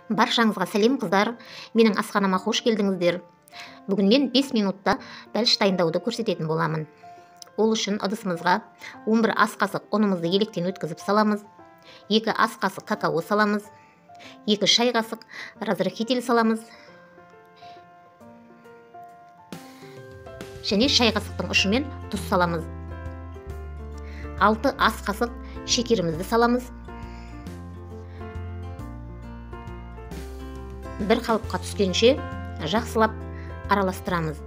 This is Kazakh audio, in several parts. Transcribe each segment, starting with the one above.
Баршаңызға сәлем қыздар, менің асханама қош келдіңіздер. Бүгін мен 5 минутта бәліш дайындауды көрсететін боламын. Ол үшін ыдысымызға 11 ас қасық ұнымызды електен өткізіп саламыз, 2 ас қасық какао саламыз, 2 шай қасық разрыхитель саламыз және шай қасықтың ұшымен тұз саламыз. 6 ас қасық шекерімізді саламыз. Бір қалыпқа түскенше жақсылап араластырамыз.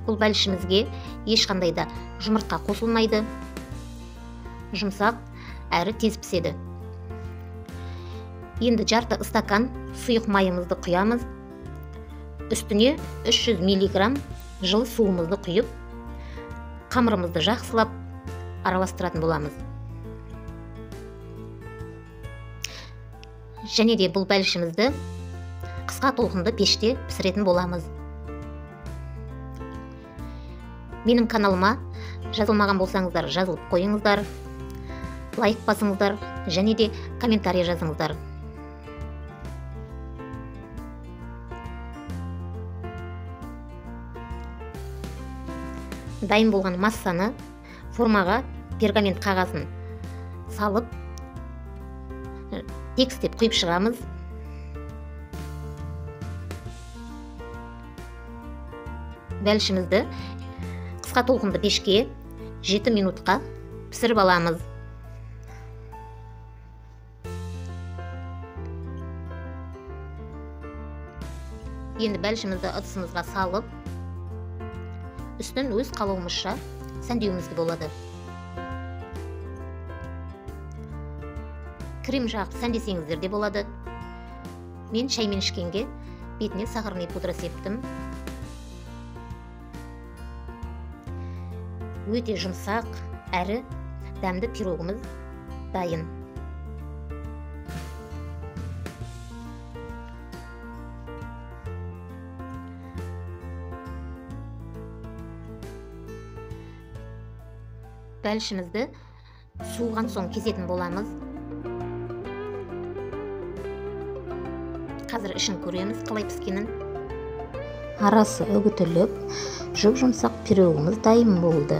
Бұл бәлішімізге ешқандай да жұмыртқа қосылмайды. Жұмсақ әрі тез піседі. Енді жарты стакан сұйық майымызды құямыз. Үстіне 300 миллиграмм жылы суымызды құйып, қамырымызды жақсылап араластыратын боламыз. Және де бұл бәлішімізді қысқа толқынды пеште пісіретін боламыз. Менің каналыма жазылмаған болсаңыздар, жазылып қойыңыздар, лайк басыңыздар және де комментарий жазыңыздар. Дайын болған массаны формаға пергамент қағазын салып, тегістеп құйып шығамыз. Бәлішімізді қысқа толқынды пешке 7 минутқа пісіріп аламыз. Енді бәлішімізді ыдысымызға салып, үстін өз қалауымызша сәндеуімізге болады. Крем жағып сәндесеңіздер де болады. Мен шаймен ішкенге бетіне сахарный пудра септім. Өте жұмсақ әрі дәмді пирогымыз дайын. Бәлішімізді суыған соң кесетін боламыз. Қазір ішін көреміз қалай піскенін. Арасы үгітіліп, жұп-жұмсақ пирогымыз дайын болды.